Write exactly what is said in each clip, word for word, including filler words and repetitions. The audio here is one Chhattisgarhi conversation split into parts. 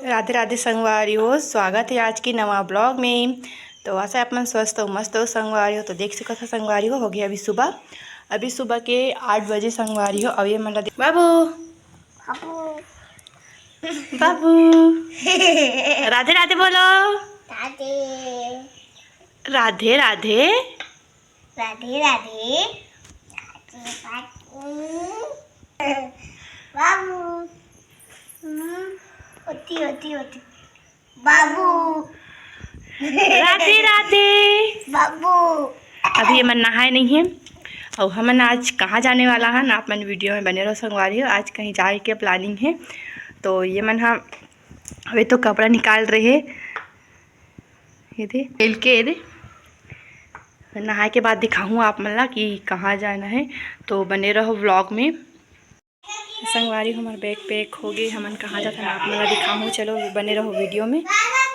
राधे राधे संगवारी हो, स्वागत हे आज के नवा vlog में। तो आशा हे आप मन स्वस्थ हो, मस्त हो संगवारी हो। तो देख सकत हो संगवारी हो, हो गया अभी सुबह, अभी सुबह के आठ बजे संगवारी हो। अभी मन ला दे-, बाबू, बाबू। बाबू, राधे राधे बोलो। राधे। राधे राधे। राधे राधे। बाबू। हम्म, होती, होती, होती। बाबू। राधे राधे। बाबू। अभी ये मन नहाए नहीं है। और हमन आज कहाँ जाने वाला हन, आप मन video में बने रहो संगवारी हो। आज कहीं जाए के planning है। तो ये मन हा अभी तो कपड़ा निकाल रहे, ये दे, मिल के ये दे। नहाए के बाद दिखाहूँ आप मन ला कि कहाँ जाना है, तो बने रहो vlog में। संगवारी, हमर bag pack हो गे, हमन कहाँ जाथन आप मन ला दिखाहूँ। चलो बने रहो video में,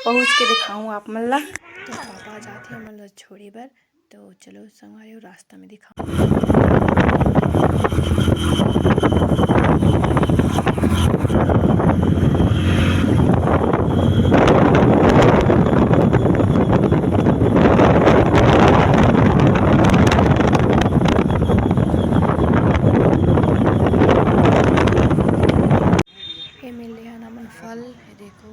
पहुँच के दिखाहूँ आप मन ला। तो पापा जाथे हमन ला छोड़े बर, तो चलो संगवारी हो, रास्ता में दिखाहूँ। ये मिल रहे हैं हमन फल, ये देखो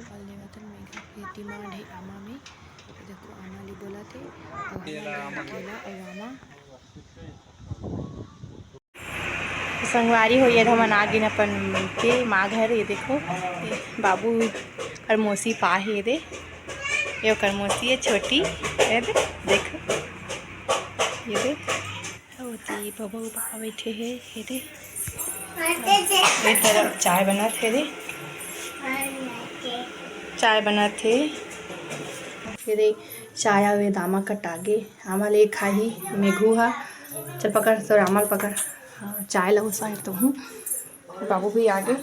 फल लेवत हन, मेघा के demand है आमा में। ये देखो आमा ली बोलत हे, अउ हमन लेहन केला अउ आमा। संगवारी हो, ये हमन आ गेन अपन के माँ घर। ये देखो, ये बाबू अउ मौसी पाए हे, ये दे, ये ओकर मौसी हे छोटी, ये दे, देखो, ये दे, ओती बबा पापा बैठे हे, ये दे, ये तरफ चाय बनत हे, ये दे, चाय बनत हे, ये दे, चाय अउ ये दामा कटा गे। आमा ले खाही मेघू हा। चल पकड़, तोर आमा ल पकड़। हाँ, चाय ला ओसाए तो हूँ। बाबू भी आगे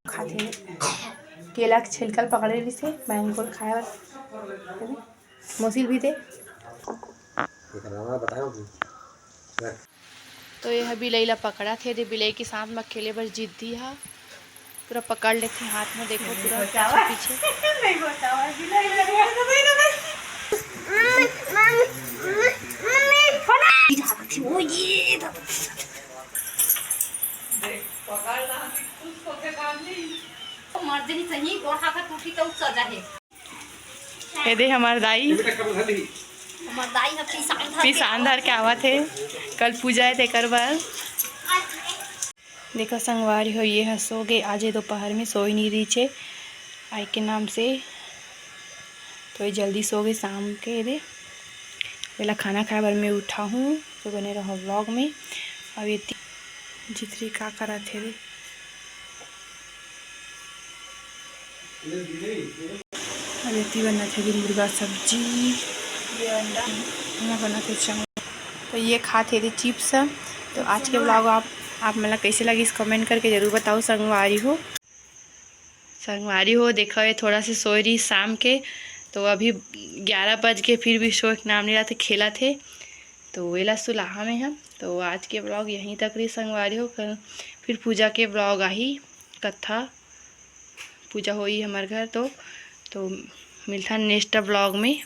खाथे। केला के छिलका ल पकड़े रहिस हे, mango ल खाए बर। मौसी ल भी दे। तो ये ह बिलई ला पकड़त हे, दे बिलई के साथ म खेले बर जिद्दी ह, पूरा पकड़ लेथे हाथ में, देखो पूरा पीछे पीछे। मर्दनी सही गोड़ हाथ टूटी तो सजा हे। ये दे हमर दाई। हमर दाई ह पिसान धर के पिसान धर के आवत हे। कल पूजा हे तेकर बर। देखो संगवारी हो, ये ह सो गे। आज ये दोपहर में सोए नहीं रहिचे आय के नाम से, तो ये जल्दी सो गे शाम के। ये दे, पहला खाना खाए बर मैं उठा हूँ, तो बने रहो vlog में। अब ये ती-, जितरी का करत हे रे। अब एती बनत हे मुर्गा सब्जी, ये अंडा, एमा बनत हे चावल। तो ये खात हे chips। तो आज के vlog आप, आप मन ला कैसे लगिस comment करके जरूर बताओ संगवारी हो। संगवारी हो, देखो ये थोड़ा से सोए रही शाम के, तो अभी ग्यारह बज के फिर भी सोए के नाम नहीं लेथे, खेलत हे। तो एला सुलाहा में हम। तो आज के vlog यहीं तक रही संगवारी हो, कल फिर पूजा के vlog आही, कथा पूजा होई हमर घर। तो, तो मिलथन next vlog में।